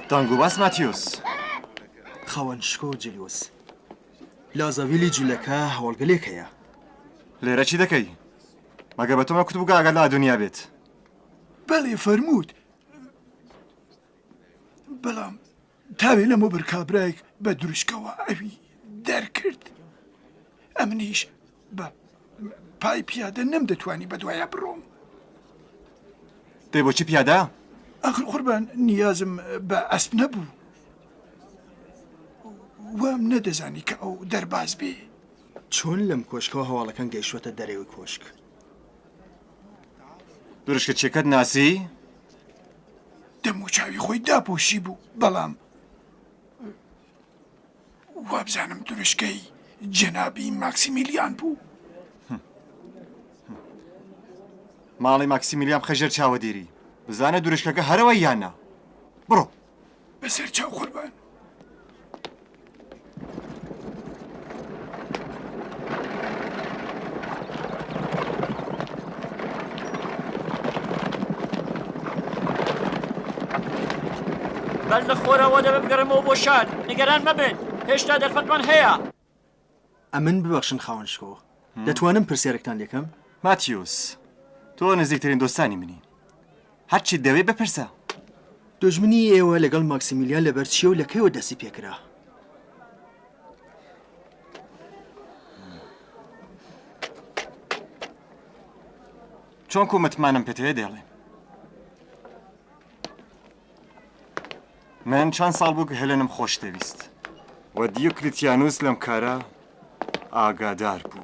دەنگ و باس ماتیوس. خاوەن شکۆ جلیوس. لە ئازاویلی جولەکە هەواڵگەلێک هەیە. لێرە چی دەکەی؟ مەگەر بە تۆم نەکوتبوو کە ئاگات لە ئادونیا بێت؟ بەڵێ فەرمووت. بەڵام تاوێ لەمەوبەر کابرایەک بە دروشکەوە ئەوی دەرکرد. ئەمنیش بە پای پیادە نەمدەتوانی بەدوایا بڕۆم. دەی بۆچی پیادە؟ ئاخر قوربان نیازم بە ئەسپ نەبوو. وام نەدەزانی کە ئەو دەرباز بێ. چۆن لەم کۆشکەوە هەواڵەکان گەیشتووەتە دەرەوەی کۆشک؟ دروشکەچیەکەت ناسی؟ دەموچاوی خۆی داپۆشی بوو بەڵام وابزانم دروشکەی جەنابی ماکسیمیلیان بوو. ماڵی ماکسیمیلیان بخە ژێر چاوەدێری بزانە دروشکەکە هەرەوە یان نا بڕۆ. بەسەر چاو قوربان. بەر لە خۆراوا دەبێ بگەڕێمەوە بۆ شار. نیگەران مەبن، هێشتا دەرفەتمان هەیە. ئەمن ببەخشن خاوەن شکۆ، دەتوانم پرسیارێکتان لێکەم؟ ماتیوس، تۆ نزیکترین دۆستانی منی. هەرچیت دەوێ بپرسە. دوژمنی ئێوە لەگەڵ ماکسیمیلیان لەبەر چییە و لە کەیەوە دەستی پێکرا؟ چۆنکو متمانەم پێت هەیە دەیڵێم. من چەند ساڵ بوو کە هێلێنم خۆش دەویست و دیوکلیتیانوس لەم کارە ئاگادار بوو.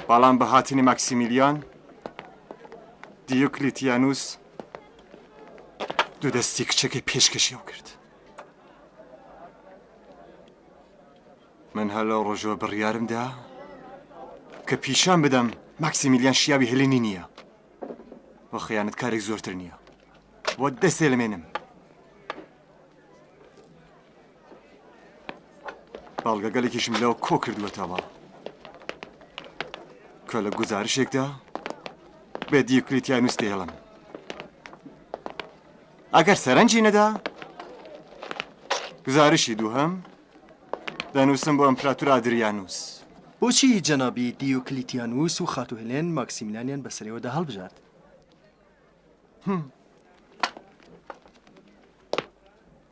بەڵام بە هاتنی ماکسیمیلیان دیوکلیتیانوس دوو دەستی کچەکەی پێشکەشی ئەو کرد. من هەر لەو ڕۆژەوە بڕیارم دا کە پیشان بدەم ماکسیمیلیان شیاوی هێلێنی نییە و خیانەتکارێک زۆرتر نییە و دەسێلمێنم. بەڵگەگەلێکیشم لەوە کۆ کردووەتەوە کە لە گوزارشێکدا بە دیوکلیتیانوس دەیڵم ئەگەر سەرنجی نەدا گزارشی دووهەم دەنووسم بۆ ئەمپراتور ئادریانوس. بۆچی جەنابی دیوکلیتیانوس و خاتوو هێلێن ماکسیمیلانیان بەسەرێوەدا هەڵبژارد؟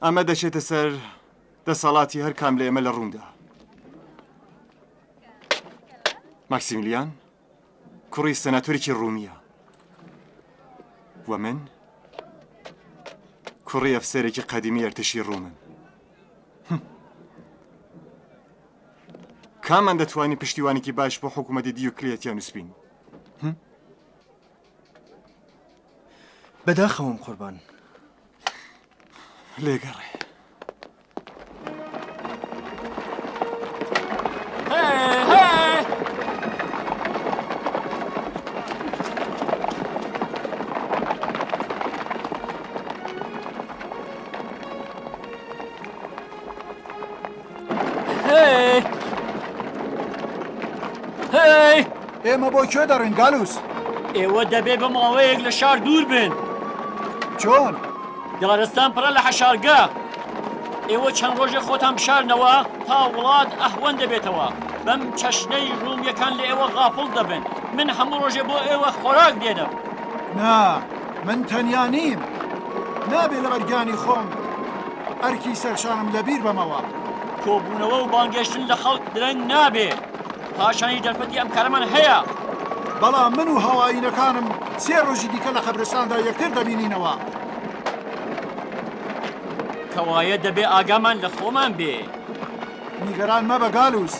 ئەمە دەچێتە سەر دەسەڵاتی هەر کام لە ئێمە لە ڕوومدا. ماکسیمیلیان کوڕی سەناتۆرێکی ڕوومیە و من کوڕی ئەفسەرێکی قەدیمی ئەرتەشی ڕوومم. کامان دەتوانین پشتیوانێکی باش بۆ حکوومەتی دیوکلیتیانوس بین؟ بەداخەوەم قوربان. لێگەڕێ. هەی! ئێمە بۆ کوێ دەڕۆین گالوس؟ ئێوە دەبێ بە ماوەیەک لە شار دوور بن. چۆن؟ دارستان پڕە لە حەشارگە. ئێوە چەند ڕۆژێ خۆتان بشارنەوە تا وڵات ئەهوەن دەبێتەوە. بەم چەشنەی ڕوومییەکان لە ئێوە غافڵ دەبن. من هەموو ڕۆژێ بۆ ئێوە خۆراک دێنم. نا، من تەنیا نیم. نابێ لەبەر گیانی خۆم ئەرکی سەرشانم لەبیر بەمەوە. کۆبوونەوە و بانگێشتن لە خەڵک درەنگ نابێ. پاشانیش دەرفەتی ئەم کارەمان هەیە. بەڵام من و هاوئایینەکانم سێ ڕۆژی دیکە لە قەبرستاندا یەکتر دەبینینەوە. کەوایە دەبێ ئاگامان لە خۆمان بێ. نیگەران مەبە گالوس.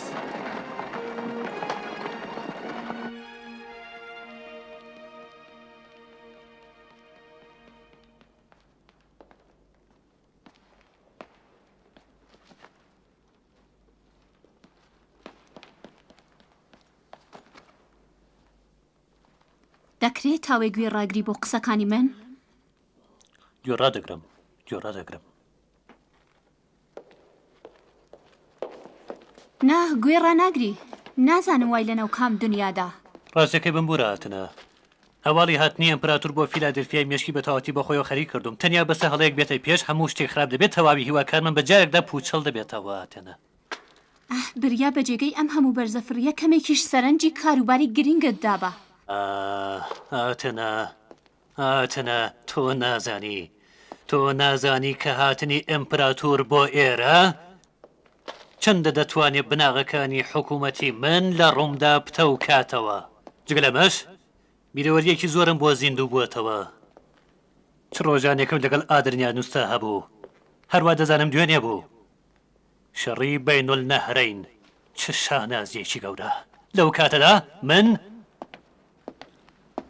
دەکرێت تاوێ گوێ ڕاگری بۆ قسەکانی من؟ گوێ ڕادەگرم گوێ ڕادەگرم نا گوێ ڕاناگری نازانم وای لەناو کام دنیادا ڕاستەکەی بمبورە هاتنە. هەواڵی هاتنی ئەمپراتور بۆ فیلادلفیای مێشکی بە تەواوەتی بە خۆیەوە خەریک کردووم. تەنیا بەسە هەڵەیەک بێتە پێش، هەموو شتێک خراپ دەبێت، تەواوی هیواکانمان بە جارێکدا پووچەڵ دەبێتەوە. ئاتێنا. ئاه، بریا بە جێگەی ئەم هەموو بەرزەفڕییە کەمێکیش سەرنجی کاروباری گرنگت دابا. ئاه، ئاتێنا، ئاتێنا، تۆ نازانی، تۆ نازانی کە هاتنی ئەمپراتور بۆ ئێرە چەندە دەتوانێ بناغەکانی حکوومەتی من لە ڕوومدا پتەو کاتەوە. جگە لەمەش بیرەوەرییەکی زۆرم بۆ زیندوو بووەتەوە. چ ڕۆژانێکم لەگەڵ ئادرنیانوسدا هەبوو، هەروا دەزانم دوێنێ بوو. شەڕی بەینولنەهرەین چ شانازییەکی گەورە! لەو کاتەدا من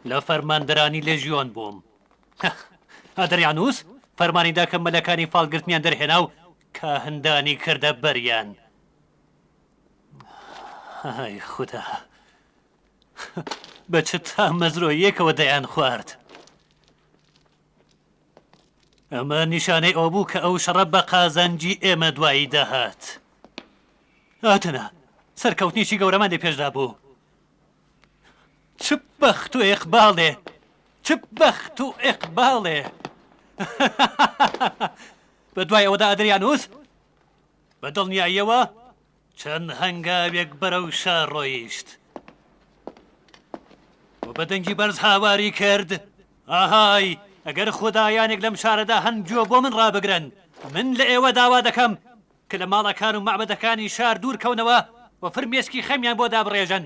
لە فەرماندەرانی لێژیۆن بووم. ئادریانوس فەرمانی دا کە مەلەکانی فاڵگرتنیان دەرهێنا و کاهندانی کردە بەریان. ئای خودا! بە چ تامەزرۆییەکەوە دەیانخوارد! ئەمە نیشانەی ئەوە بوو کە ئەو شەڕە بە قازانجی ئێمە دوایی دەهات. ئاتنا، سەرکەوتنێکی گەورەمان لە پێشدا بوو. چ بەخت و ئیقباڵێ! چ بەخت و ئیقباڵێ! بە دوای ئەوەدا ئەدریانوس بە دڵنیاییەوە چەند هەنگاوێک بەرەو شار ڕۆیشت و بە دەنگی بەرز هاواری کرد، ئاهای، ئەگەر خودایانێک لەم شارەدا هەن گوێ بۆ من ڕابگرن، من لە ئێوە داوا دەکەم کە لە ماڵەکان و مەعبەدەکانی شار دوور کەونەوە و فرمێسکی خەمیان بۆ دابڕێژن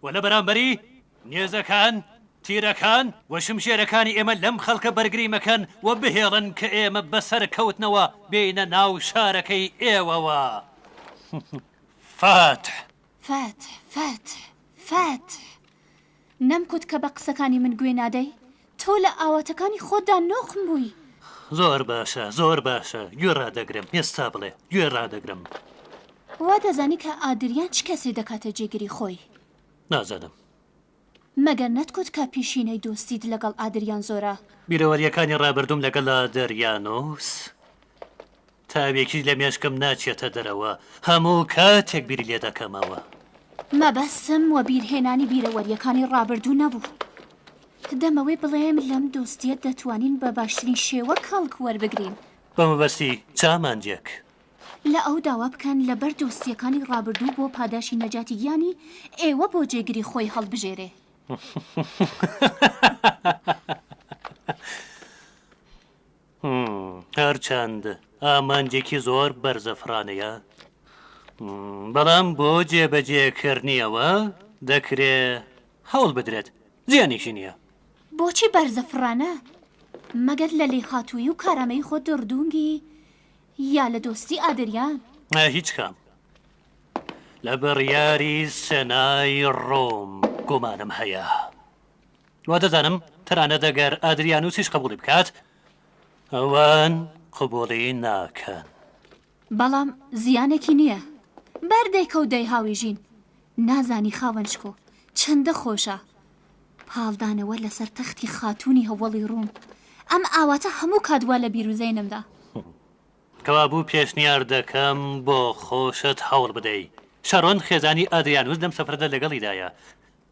و لە بەرامبەری نێزەکان، تیرەکان و شمشێرەکانی ئێمە لەم خەڵکە بەرگری مەکەن و بهێڵن کە ئێمە بە سەرکەوتنەوە بێینە ناو شارەکەی ئێوەوە. فاتح. فاتح، فاتح، فاتح. نەمکوت کە بە قسەکانی من گوێ نادەی؟ تۆ لە ئاواتەکانی خۆتدا نوقم بووی. زۆر باشە، زۆر باشە، گوێ ڕادەگرم، ئێستا بڵێ، گوێ ڕادەگرم. وا دەزانی کە ئادریان چ کەسێ دەکاتە جێگری خۆی؟ نازانم. مەگەر نەتکوت کە پیشینەی دۆستیت لەگەڵ ئادریان زۆرە؟ بیرەوەرییەکانی ڕابردووم لەگەڵ ئادریانۆس تاوێکیش لە مێشکم ناچێتە دەرەوە، هەموو کاتێک بیری لێ دەکەمەوە. مەبەستم وەبیرهێنانی بیرەوەرییەکانی ڕابردوو نەبوو. دەمەوێ بڵێم لەم دۆستییە دەتوانین بە باشترین شێوە کەڵک وەربگرین. بە مەبەستی چ ئامانجێک؟ لە ئەو داوا بکەن لەبەر دۆستییەکانی ڕابردوو بۆ پاداشی نەجاتی گیانی ئێوە بۆ جێگری خۆی هەڵبژێرێ. هەرچەند ئامانجێکی زۆر بەرزەفڕانەیە، بەڵام بۆ جێبەجێکردنیەوە دەکرێ هەوڵ بدرێت، زیانێکی نییە. بۆچی بەرزەفڕانە؟ مەگەر لە لێهاتوویی و کارامەیی خۆت دڕدونگی یا لە دۆستی ئادریان؟ هیچ کام. لە بڕیاری سێنای ڕۆم گومانم هەیە. وا دەزانم تەنانەت ئەگەر ئادریانوسیش قبوڵی بکات، ئەوان قبوڵی ناکەن. بەڵام زیانێکی نییە. بەردێکە و دەیهاویژین. نازانی خاوەن شکۆ چەندە خۆشە پاڵدانەوە لەسەر تەختی خاتوونی هەوەڵی ڕووم. ئەم ئاواتە هەموو کات وا لە بیر و زەینمدا. کەوابوو پێشنیار دەکەم بۆ خۆشت هەوڵ بدەی. شارۆن خێزانی ئادریانوس لەم سەفەرەدا لەگەڵیدایە.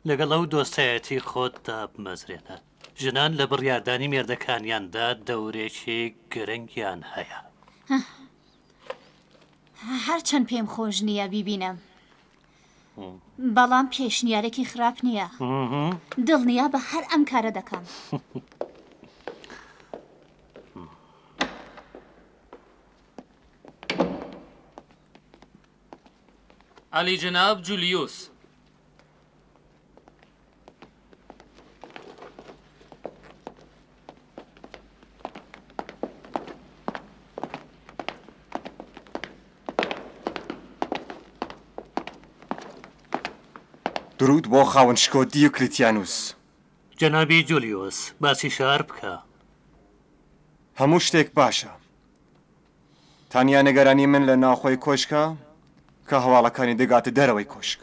لەگەڵ ئەو دۆستایەتی خۆت دابمەزرێنە. ژنان لە بڕیاردانی مێردەکانیاندا دەورێکی گرنگیان هەیە. هەرچەند پێم خۆش نییە بیبینم، بەڵام پێشنیارێکی خراپ نییە. دڵنیابە هەر ئەم کارە دەکەم. عەلی جەناب جولیوس. دروود بۆ خاوەن شکۆ دیوکلیتیانوس. جەنابی جولیوس، باسی شار بکە. هەموو شتێک باشە. تەنیا نیگەرانی من لە ناوخۆی کۆشکە کە هەواڵەکانی دەگاتە دەرەوەی کۆشک.